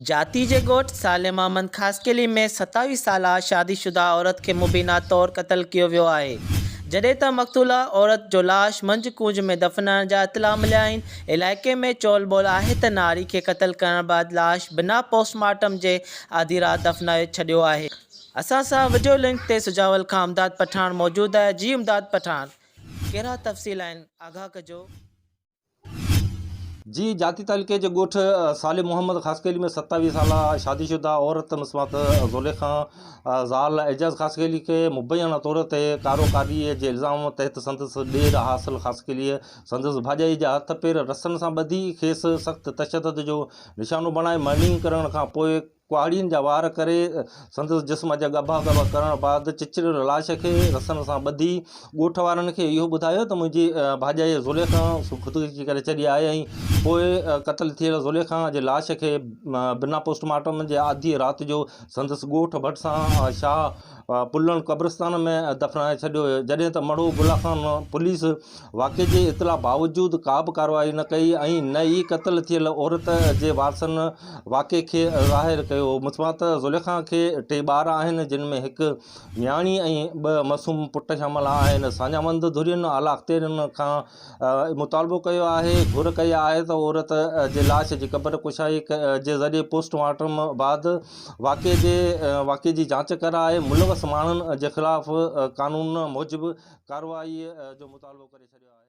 جاتي جي ڳوٺ صالح محمد خاصخيلي ۾ 27 سالا شادي شده عورت کي مبينا طور قتل ڪيو ويو آهي، جڏهن ته مقتوله عورت جو لاش منجهه ڪونج ۾ دفنائڻ جا اطلاع مليا آهن، علائقي ۾ چول ٻول آهي ته ناري کي قتل ڪرڻ بعد لاش بنا پوسٽ مارٽم جي آڌي رات دفنائي ڇڏيو آهي. اسان سان وڊيو لنڪ تي سجاول کان امداد پٺاڻ موجود آهي، جي امداد پٺاڻ ڪهڙا تفصيل آهن آگاهه ڪجو. جي جاتي تعلقي جي ڳوٺ صالح محمد خاصخيلي ۾ 27 سالا شادي شده عورت مسمات زليخا زال اعجاز خاصخيلي کي مبينا طور تي ڪارو ڪاري جي الزام تحت سندس ڏير حاصل خاصخيلي سندس ڀاڄائي جا هٿ پير رسن سان ٻڌي کيس سخت تشدد جو نشانو بڻائي مرڻينگ ڪرڻ کان پوء ڪهاڙين جا وار ڪري سندس جسم جا ڳڀا ڳڀا ڪرڻ بعد چچريل لاش کي رسن سان ٻڌي ڳوٺ وارن کي اهو ٻڌايو ته منهنجي ڀاڄائي زليخا خودڪشي ڪري ڇڏي آهي ۽ پوء قتل ٿيل زليخا جي لاش کي بنا پوسٽ مارٽم جي آڌيء رات جو سندس ڳوٺ ڀرسان شاهه پلڻ قبرستان ۾ دفنائي ڇڏيو، جڏهن ته مڙهو گلا خان پوليس واقعي جي اطلاع باوجود ڪا به ڪارروائي نه ڪئي ۽ نه ئي قتل ٿيل عورت جي وارثن واقعي کي ظاهر ڪيو. مسمات زليخا کي ٽي ٻار آهن، جن ۾ هڪ نياڻي ۽ ٻه معصوم پٽ شامل آهن. ساڃاهوند ڌرين اعليٰ اختيارين کان مطالبو ڪيو آهي، گهر ڪئي آهي ته عورت جي لاش جي قبر ڪشائي جي ذريعي پوسٽ مارٽم بعد واقعي جي واقعي جي جاچ ڪرائي ملوث ماڻهن جي خلاف قانون موجب ڪارروائي جو مطالبو ڪري ڇڏيو آهي.